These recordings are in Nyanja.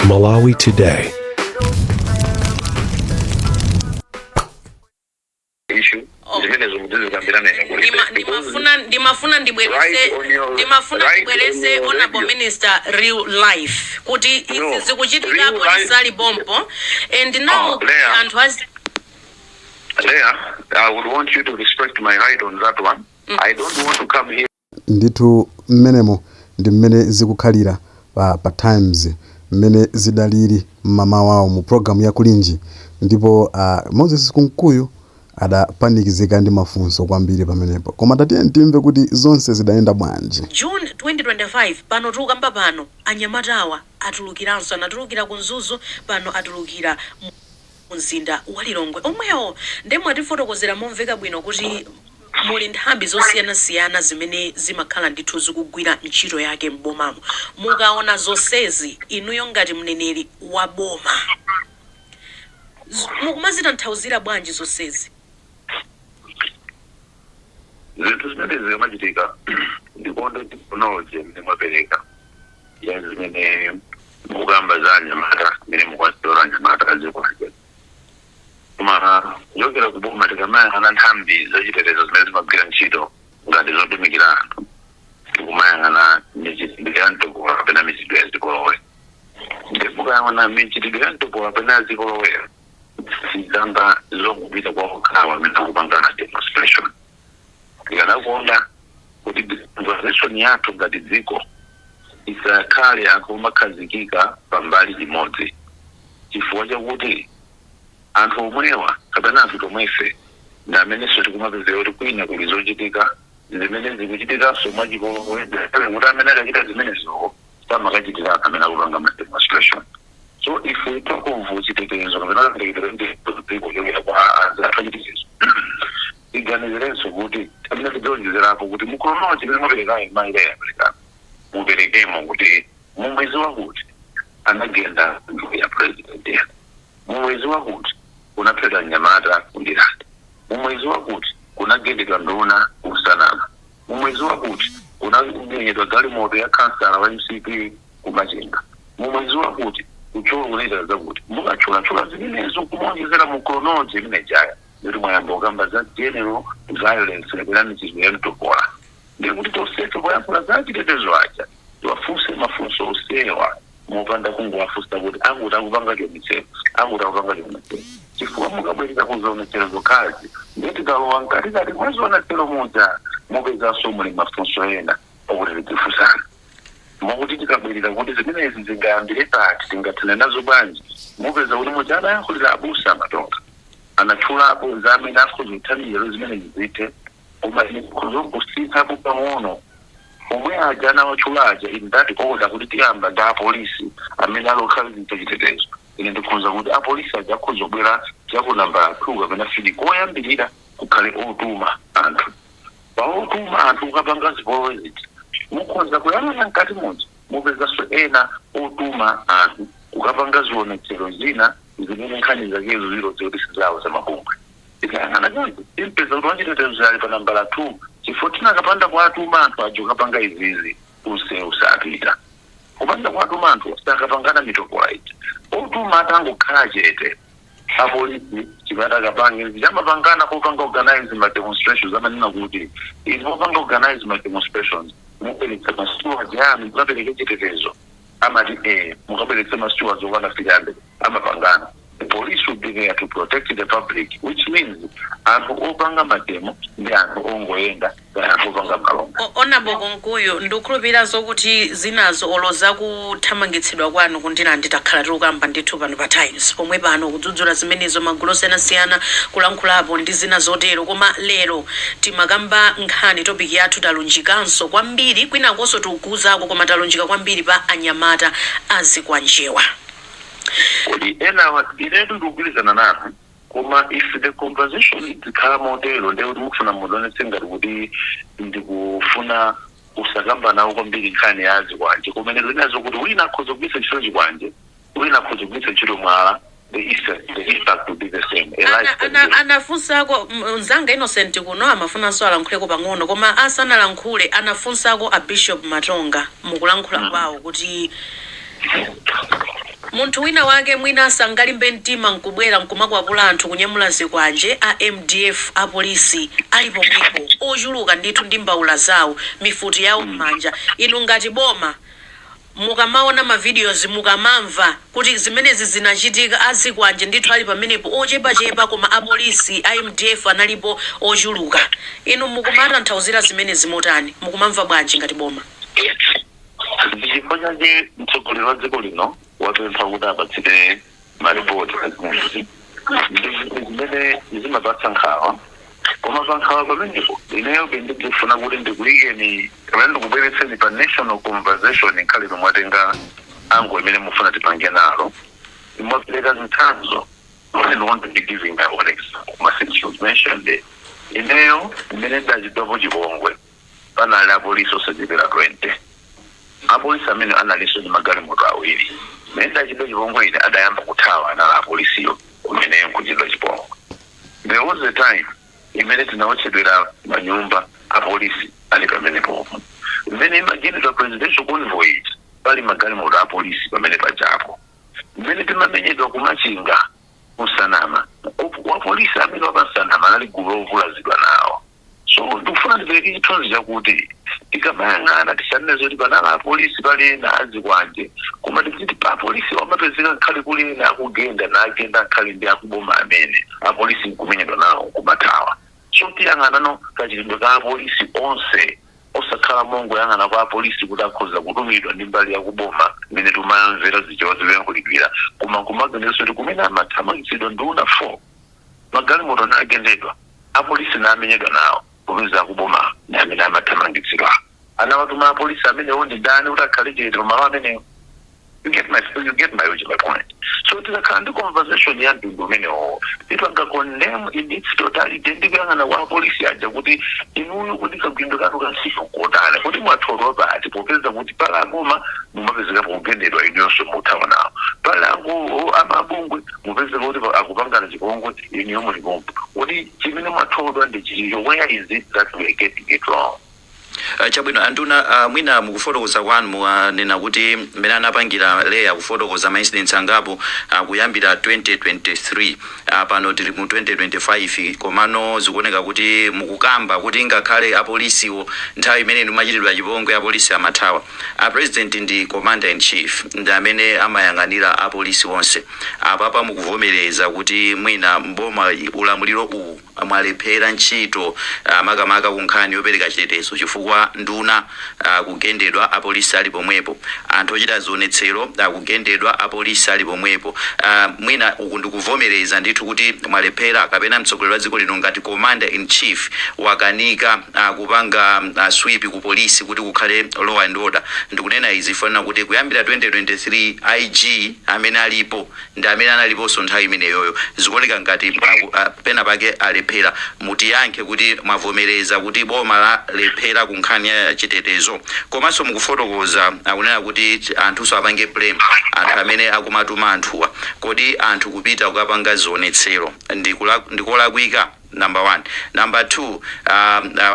Malawi Today. Issue. Oh. Zimenezo muzizikambirana ine kulibe. Ndimafuna ndibwerese Right on your- ndimafuna right ndibwerese on your honorable radio. minister, real life kuti izi No, zikuchitika real apolisi life- ali pompo and now Oh, Leah. anthu azi Leah, I would want you to respect my right on that one. I don't want to come here Ndithu mmenemo ndi mmene zikukhalira pa Times mmene zidalili mmamawawo mu program ya Kulinji ndipo a Moses Kunkuyu adapanikizika ndi mafunso kwambiri pamenepo. Koma tatiyeni timve kuti zonse zidayenda bwanji. June 2025 pano tikukamba pano anyamatawa atulukiranso, anatulukira ku Mzuzu, pano atulukira mu mzinda wa Lilongwe omwewo. Nde mwatifotokozera momveka bwino kuti muli nthambi zosiyanasiyana zimene zimakhala ndithu zikugwira ntchito yake m'bomamo. Mukaona zonsezi inuyo ngati mneneri wa boma, mukumazitanthauzira bwanji zonsezi? Zinthu zimene zikamachitika, ndikonde chronology imene mwapereka ya zimene mukamba za anyamata, imene mukwasitora anyamata azikwanje. Koma kuchokera kuboma, tikamayang'ana nthambi zachitetezo zimene zimagwira ntchito ngati zotumikira anthu, tikumayang'ana michitidwe ya mtopola kapena michitidwe ya zipolowe. Ndipo mukayang'ana michitidwe ya mtopola kapena ya zipolowe, sizamba zokupita kwa okhawa amene akupangana demonstration. Tikanakonda kuti conversation yathu ngati dziko isakhale anthu omakhazikika pambali imodzi, chifukwa chakuti anthu omwewa kapena anthu tomwefe ndi amenenso tikumapezeka kuti kwina kuli zochitika zimene zikuchitikanso mwachipolowe, kuti amene akachita zimenezo samakachitira anthu amene akupanga ma demonstration. So if we talk of chitetezo kapena kaperekedwe dziko kuchokera kwa anzathu achitetezo, tiganizirenso kuti amene tidzonjezerapo kuti mu chronology imene mwaperekayo, mayi yaperekano, muperekemo kuti mumwezi wakuti anagenda nthu ya president, mumwezi wakuti kunaphedwa mnyamata ku Ndirande, mumwezi wakuti kunagendedwa nduna kusanama, mumwezi wakuti kunamenyedwa galimoto ya kansala wa MCP kumachinga, mumwezi wakuti kucholo kunaita zakuti. Mukatchulatchula zimenezo kumaonjezera mu chronology imene jaya ndikuti mwayamba kukamba za general violence kapena michitidwe ya mtopola, ndikuti tonsefe poyankhula za chitetezo aja tiwafunse mafunso osewa, mopanda kungowafunsa kuti akuti akupanga chionetsero, akuti akupanga chionetsero, chifukwa mukabwerera kuzionetsero zokhazi, ndiye tikalowa mkatikati mwa zionetsero muja mupezanso muli mafunso ena okuti tidzifunsana. Mokuti tikabwerera kuti zimenezi zingayambire pati, tingathane nazo bwanji, mupeza kuti muja adayankhulira abusa amatonga anatchulapo za amene akhoza kuthandizira zimenezi zithe, koma ine ndikhoza kusinthapo pang'ono omwe aja anawatchula aja in that order, kuti tiyamba ndi apolisi amene alokhazikitsa chitetezo. Ine ndikhoza kuti apolisi aja akhoza kubwera chaku nambala 2 kapena 3. Koyambirira kukhale otuma anthu. Pa otuma anthu kukapanga zipolowe zija, mukhoza kuyang'ana mkati muja mupezanso ena otuma anthu kukapanga zionetsero zina zimene nkhani zakezo zilodze kuti sizawo zamabungwe. Tikayang'ana choncho timpeza kuti wachitetezo ali pa nambala 2, chifukwa tinakapanda kuatuma anthu aja kukapanga izizi, kunsewu sapita. Kupanda kuatuma anthu sakapangana mitopola ija. Otuma atangokhala chete, apolisi chimene akapange chamapangana popanga organize ma demonstrations, amanena kuti inu popanga organize ma demonstrations mubweretsa ma stewards anu mukapereke chitetezo. Amati mukabweretsa ma stewards okwana 300. Amapangana the police will be there to protect the public, which means anthu opanga ma demo ndi anthu ongoyenda kaya anthu opanga malonda. Honorable Kunkuyu, ndikukhulupirira zokuti zinazo olo zakuthamangitsidwa kwanu ku Ndirande takhala tikukamba ndithu pano pa Times pomwe pano, kudzudzula zimenezo, magulu osiyanasiyana kulankhulapo ndi zina zotero. Koma lero timakamba nkhani, topic yathu talunjikanso kwambiri kwinakonso tikukuzako, koma talunjika kwambiri pa anyamata azikwanjewa. Kodi enawa, inetu ndikugwirizana nanu, koma if the conversation ikhala motero, ndiye kuti mukufuna mudonetse ngati kuti ndikufuna usakamba nawo kwambiri nkhani ya azikwanje. Kumene zinazo kuti wina akhoza kugwiritsa ntchito chikwanje, wina akhoza kugwiritsa ntchito mwala, the impact will be the same. A life can be Anafunsako mzanga Innocent kuno, amafunanso alankhuleko pang'ono, koma asanalankhule anafunsako a Bishop Matonga mukulankhula kwawo kuti Munthu wina wake mwina sangalimbe mtima nkubwera nkumakwapula anthu kunyamula zikwanje, a MDF, apolisi ali pomwepo ochuluka ndithu ndi mbawula zawo, mifuti yawo m'manja. Inu ngati boma, mukamaona ma videos, mukamamva kuti zimenezi zinachitika, azikwanje ndithu ali pamenepo ochepachepa, koma apolisi a MDF analipo ochuluka, inu mukumatanthauzira zimenezi motani? Mukumamva bwanji ngati boma? Ndi chifukwa chake mtsogoleri wa dziko lino wapempha kuti apatsire maripoti azimenezi. Ndi zimene zimapatsa nkhawa, koma pa nkhawa pamenepo ineyo ndikufuna kuti ndikuyikeni kapena ndikubweretseni pa national conversation. Nkhale mwatenga ango imene mufuna tipange nalo, mwapereka zitsanzo. I want to be giving my own example, koma since you've mentioned it, ineyo imene ndachitwapo chipongwe panali apolisi osachepera 20. Apolisi amene analinso ndi magalimoto awiri. Mmene ndachitwa chipongwe ine, adayamba kuthawa anali apolisiyo kumene nkuchitwa chipongwe. There was a time imene tinawotchedwera manyumba, apolisi ali pamenepopo. Mmene imagendedwa presidential convoy, pali magalimoto apolisi pamene pajapo. Mmene timamenyedwa kumachinga kusanama, wapolisi amene wapasanama anali gulu lovulazidwa nawo. So ndikufuna ndipereke chithunzi chakuti tikamayang'ana tisanene zoti panali apolisi, pali ena azikwanje, koma tiziti pa apolisi wamapezeka nkhale kuli ena akugenda nagenda nkhale ndi akuboma amene apolisi nkumenyedwa nawo nkumathawa. So tiyang'ana no kachitidwe ka apolisi onse, osakhala mongoyang'ana kwa apolisi kuti akhoza kutumidwa ndi mbali yakuboma imene timayamvera zichewa zikuyankhulidwira, koma kumaganiza kuti kumene amathamangitsidwa nduna 4, magalimoto nagendedwa, apolisi namenyedwa nawo, popeza akuboma ndi amene amathamangitsidwa. Anawatuma apolisi amenewo ndi ndani kuti akhale chete pamalo amenewo? You get my point? So tikakhala ndi conversation ya mtundu umenewo, tipanga condemn in its totality ndi kuyang'ana kwa apolisi aja kuti inuyo kuti kagwiridwe kanu kantchito kotani, kuti mwathodwa pati, popeza kuti pala aboma mumapezeka pokugendedwa, inuyonso muthawa nawo, pala ako amabungwe mupezeka kuti akupangana chipongwe, inuyo mulipompo. Kuti chimene mwathodwa ndi chicho, where is it that we are getting it wrong? Chabwino anduna, mwina mukufotokoza kwanu mukanena kuti mmene anapangira leya kufotokoza ma incidents angapo kuyambira 2023, pano tili mu 2025, komano zikuoneka kuti mukukamba kuti ngakhale apolisiwo nthawi imene inu machitidwa chipongwe apolisi amathawa. A president ndi commander in chief, ndi amene amayang'anira apolisi onse. Apapa mukuvomereza kuti mwina mboma ulamuliro uwu mwalephera ntchito, makamaka ku nkhani yopereka chitetezo, chifukwa nduna kugendedwa apolisi ali pomwepo, anthu ochita zionetsero kugendedwa apolisi ali pomwepo. Mwina uku ndikuvomereza ndithu kuti mwalephera, kapena mtsogoleri wa dziko lino ngati commander in chief wakanika kupanga sweep ku polisi kuti kukhale law and order? Ndikunena izi fanana kuti kuyambira 2023 IG amene alipo ndi amene analiponso nthawi imeneyoyo. Zikuoneka ngati pena pake alephera. Mutiyankhe kuti mwavomereza kuti boma lalephera ku nkhani ya chitetezo? Komanso mukufotokoza akunena kuti anthunso apange blame anthu amene akumatuma anthuwa. Kodi anthu kupita kukapanga zionetsero ndikolakwika? Number one. Number two,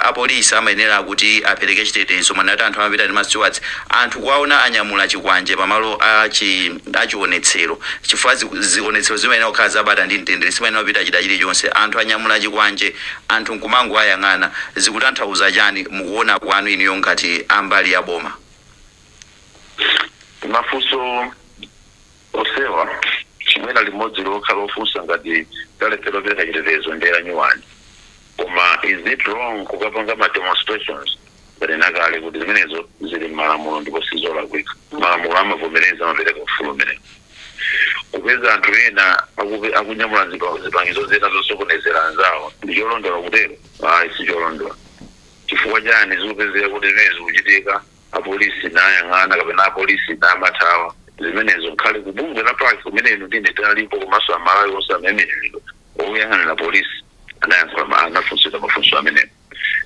apolisi amayenera kuti apereke chitetezo. Manati anthu amapita ndi ma stewards, anthu kuwaona anyamula chikwanje pamalo achionetsero, chifukwa zionetsero zimayenera kukhala zabata ndi mtendere, simayenera kupita chida chilichonse. Anthu anyamula chikwanje, anthu nkumango ayang'ana, zikutanthauza chani mukuona kwanu inuyo ngati ambali ya boma? Mafunso osewa, chimwena limodzi lokha lofunsa ngati talephera kupereka chitetezo ndi nyuwani. Koma is it wrong kukapanga ma demonstrations? Ndanena kale kuti zimenezo zili m'malamulo ndipo sizolakwika. Malamulo amavomereza, amapereka ufulu umenewo. Kupeza anthu ena akunyamula zipangizo zina zosokonezera anzawo, ndi cholondola kutero? Ayi, sicholondola. Chifukwa chani zikupezeka kuti zimene zikuchitika apolisi nayang'ana kapena apolisi namathawa? Zimenezo nkhale kubungwe la PAC kumene inu ndine tinalipo, komanso Amalawi onse amenewo oyang'anira polisi anayankhula, anafunsidwa mafunso amenewo.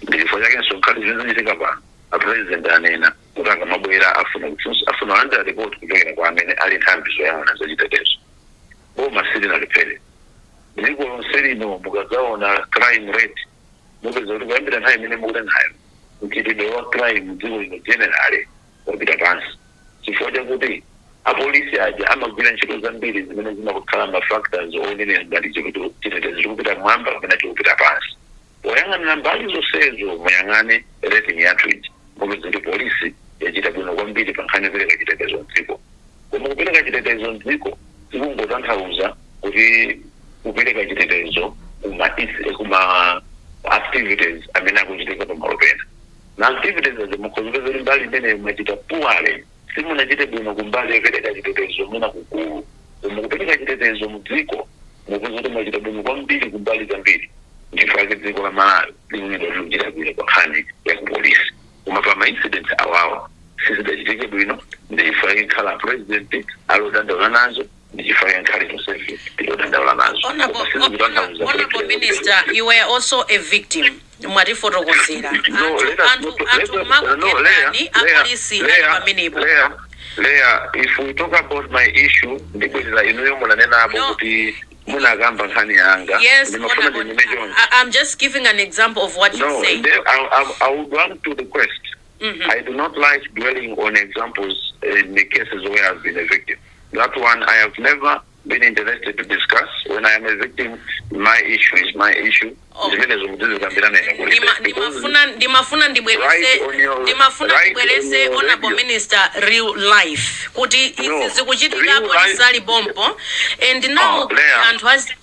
Ndi chifukwa chakenso nkhale zimene zachitika pano, apresident anena kuti akamabwera afuna kufunsa, afuna kulandira ripoti kuchokera kwa amene ali nthambi zoyang'ana zachitetezo. Boma silinalephere. Dziko lonse lino mukadzaona crime rate, mupeza kuti kuyambira nthawi imene mukunenayo, mchitidwe wa crime dziko lino generally wapita pansi, chifukwa chakuti Apolisi aja amagwira ntchito zambiri zimene zimakukhala ma factors onenera ngati chitetezo chikupita mwamba kapena chikupita pansi. Poyang'anira mbali zonsezo, muyang'ane rating yathu iji, mupeza kuti polisi yachita bwino kwambiri pa nkhani yopereka chitetezo mdziko. Koma kupereka chitetezo mdziko sikungotanthauza kuti kupereka chitetezo kuma activities amene akuchitika pamalo pena. Na activities aja mukhoza kupeza kuti mbali imene mwachita poorly, simunachite bwino kumbali yopereka chitetezo mwina kugulu, koma kupereka chitetezo mudziko mupeza kuti mwachita bwino kwambiri kumbali zambiri. Ndifake dziko la Malawi likunena kuti likuchita bwino pa nkhani ya kupolisi, koma pa ma incidents awawa sizidachitike bwino. Ndifake nkhala president alodandaula nazo, ndifake nkhale tonsefe tilodandaula nazo. Honorable, Koma sizikutanthauza Honorable kuti- Minister, you were also a victim. Mwatifotokozera. No, Anthu let us anthu not- anthu let us- no, Leah, makugendani, Leah, apolisi ali Leah, pamenepo. Leah, Leah, if we talk about my issue, ndibwerera inuyo munanena apo No. kuti munakamba nkhani yanga. Yes, Ndimafuna Honorable, ndinene chonse. I'm just giving an example of what you No, said. I would want to request. I do not like dwelling on examples in the cases where I've been a victim. That one I have never been interested to discuss. When I am a victim, my issue is my issue. Oh. Zimenezo mutizikambirana ine kulibe. Ndimafuna ndibwerese Right on your- ndimafuna right ndibwerese on your Honorable radio. Minister, real life, kuti izi No, zikuchitika, real apolisi life- ali pompo and now Oh, Leah. anthu azi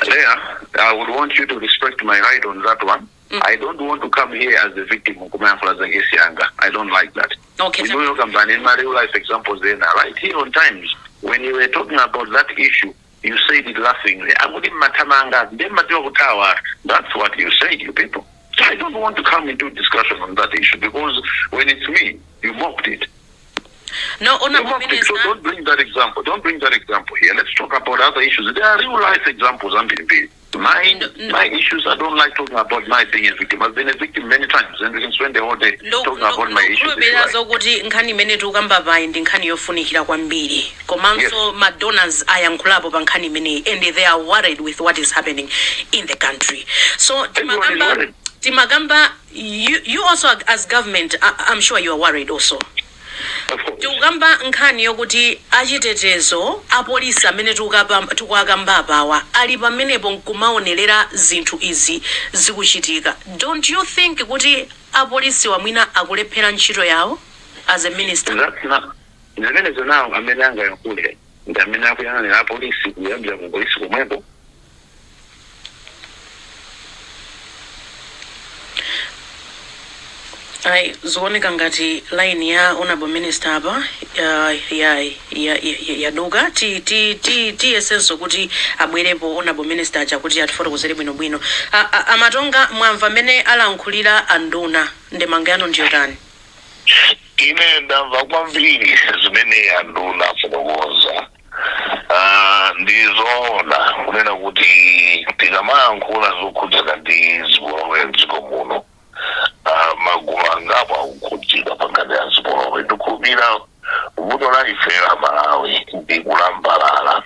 Leah, I would want you to respect my right on that one. I don't want to come here as a victim kumayankhula za kesi yanga. I don't like that. Okay. Inuyo kambani in my real life examples then right here on Times, when you were talking about that issue, you said it laughingly. Akuti mathamanga ndiye matiwa kuthawa. That's what you said, you people. So I don't want to come into discussion on that issue because when it's me, you mocked it. No, You Honorable mocked it. So Minister. don't bring that example. Don't bring that example here. Let's talk about other issues. There are real life examples. Ambiri. Mine, No, no. my issues, I don't like talking about my being a victim. I've been a victim many times, and we can spend the whole day talking about my issues if you Ndikukhulupirira like. zokuti nkhani imene tikukamba payi ndi nkhani yofunikira kwambiri, komanso ma donors ayankhulapo pa nkhani imeneyi and they are worried with what is happening in the country. So Everyone is timakamba worried. timakamba you also as government, I'm sure you are worried also. Of course. Tikukamba nkhani yokuti achitetezo, apolisi amene tikukamba apawa ali pamenepo nkumaonerera zinthu izi zikuchitika. Don't you think kuti apolisi wamwina akulephera ntchito yawo as a minister? That's not zimenezo nawo amene angayankhule ndi amene akuyang'anira apolisi kuyambira ku polisi komweko. Ayi, zikuoneka ngati line ya Honorable Minister apa yaduka. Tiyesenso kuti abwerepo Honorable Minister aja kuti atifotokozere bwinobwino. Amatonga, mwamva mmene alankhulira anduna, ndemanga yanu ndiyotani? Ine ndamva kwambiri zimene anduna afotokoza. Ah, ndizoona kunena kuti tikamayankhula zokhudzana ndi zipolowe mdziko muno, magulu angapo akukhudzidwa pankhani ya zipolowe. Ndikhulupira vuto la ife la Malawi ndi kulambalala.